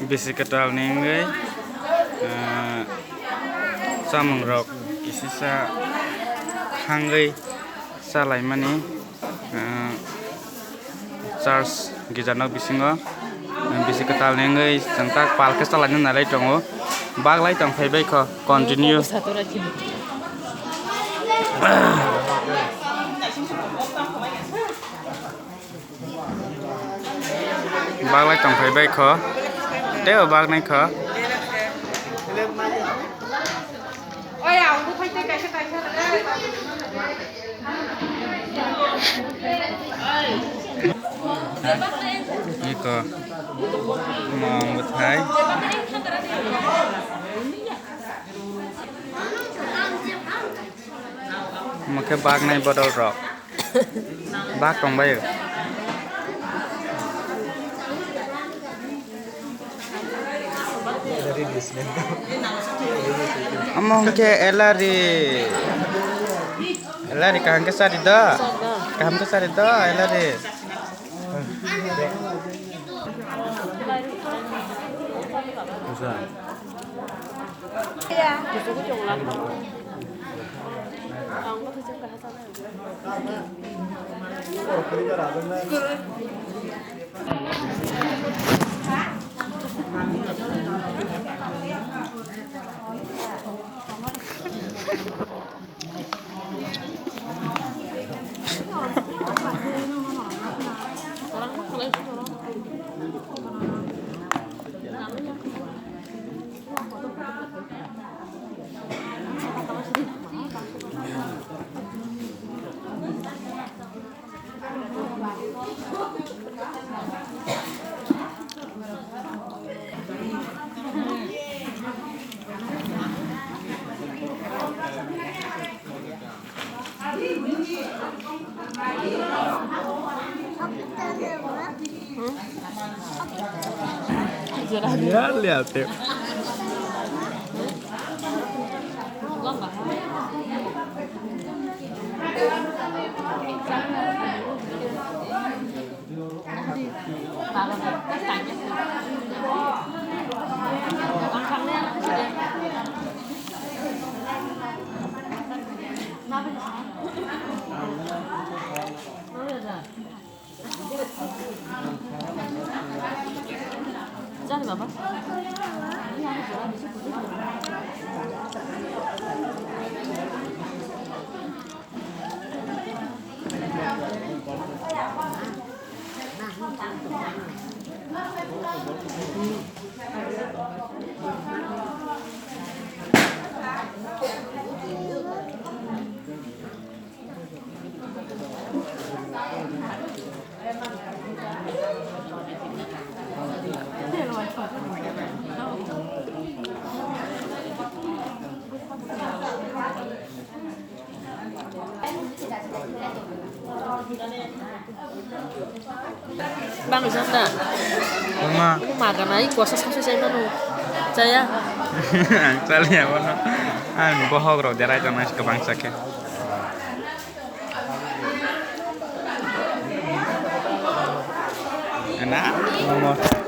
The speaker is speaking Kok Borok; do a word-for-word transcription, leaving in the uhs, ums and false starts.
Bisi kwtal ni wngwi, ah, chamung rok kisisa khangwi chalaimani, ah, church gija nok bisingo, ah, bisi kwtal ni wngwi chwng tak pal khe chalaina nailai tongo, baglai tong phaibai kho continue. Baglai tong phaibai kho. Teo bagnai kho. Iko. Mong bwthai. Omo khe bagnai bodol rok. Bak tongbaio. Omo hwnkhe elari. Elari kaham khe chari do. Kaham khe chari do elari. Bang janda. Wngma. Maganai kosa sasa jai mano. Jaya. Ang chaliya bono. Ang bohok rok derai tongnai kwbangsa khe. Na, omo.